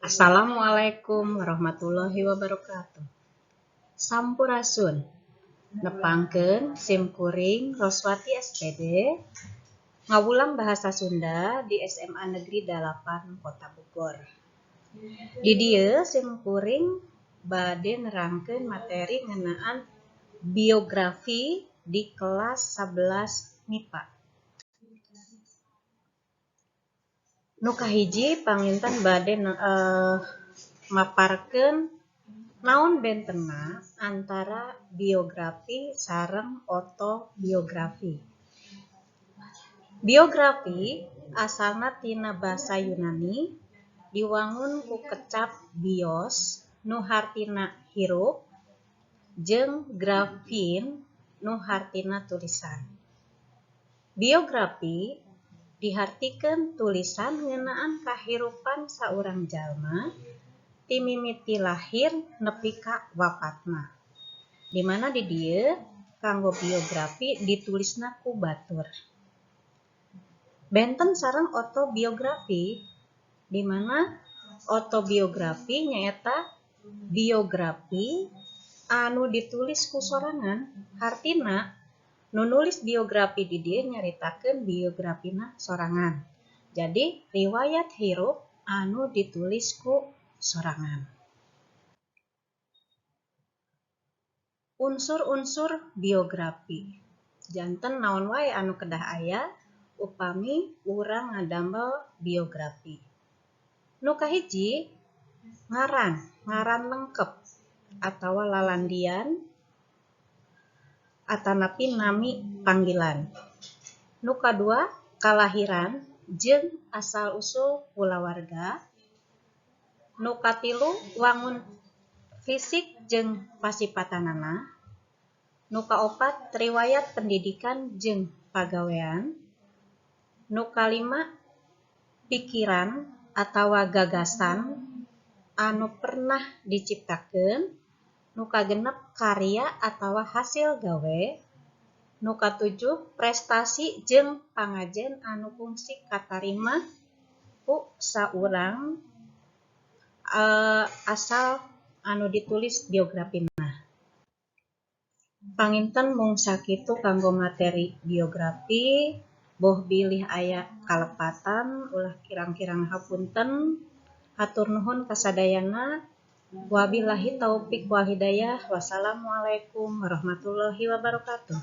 Assalamualaikum warahmatullahi wabarakatuh. Sampurasun. Nepangkeun sim kuring Roswati SPD ngawulang bahasa Sunda di SMA Negeri 8 Kota Bogor. Di dieu sim kuring bade nerangkeun materi ngeunaan biografi di kelas 11 MIPA. Nu kahiji panginten bade maparkeun naon bentena antara biografi sareng otobiografi. Biografi asalna tina basa Yunani diwangun ku kecap bios nu hartina hirup jeung grafein nu hartina tulisan. Biografi dihartikeun tulisan ngeunaan kahirupan saurang jalma ti mimiti lahir nepi ka wafatna. Di mana di dieu kanggo biografi ditulisna ku batur. Benten sareng otobiografi, di mana otobiografi nyaeta biografi anu ditulis ku sorangan, hartina nu nulis biografi di dieu nyaritakeun biografina sorangan. Jadi riwayat hirup anu ditulis ku sorangan. Unsur-unsur biografi. Janten naon wae anu kedah aya upami urang ngadamel biografi. Nu kahiji ngaran, ngaran lengkep atawa lalandian atanapi nami panggilan. Nu kadua kalahiran jeung asal usul kulawarga. Nu katilu wangun fisik jeung pasipatanana. Nu kaopat riwayat pendidikan jeung pagawean. Nu kalima pikiran atawa gagasan anu pernah diciptakeun. Nu kagenep karya atawa hasil gawe. Nu katujuh prestasi jeung pangajen anu kungsi katarima ku saurang asal anu ditulis biografina. Panginten mung sakitu kanggo materi biografi, boh bilih aya kalepatan ulah kirang-kirang hapunten. Hatur nuhun kasadayana. Wabillahi taufik wal hidayah. Wassalamualaikum warahmatullahi wabarakatuh.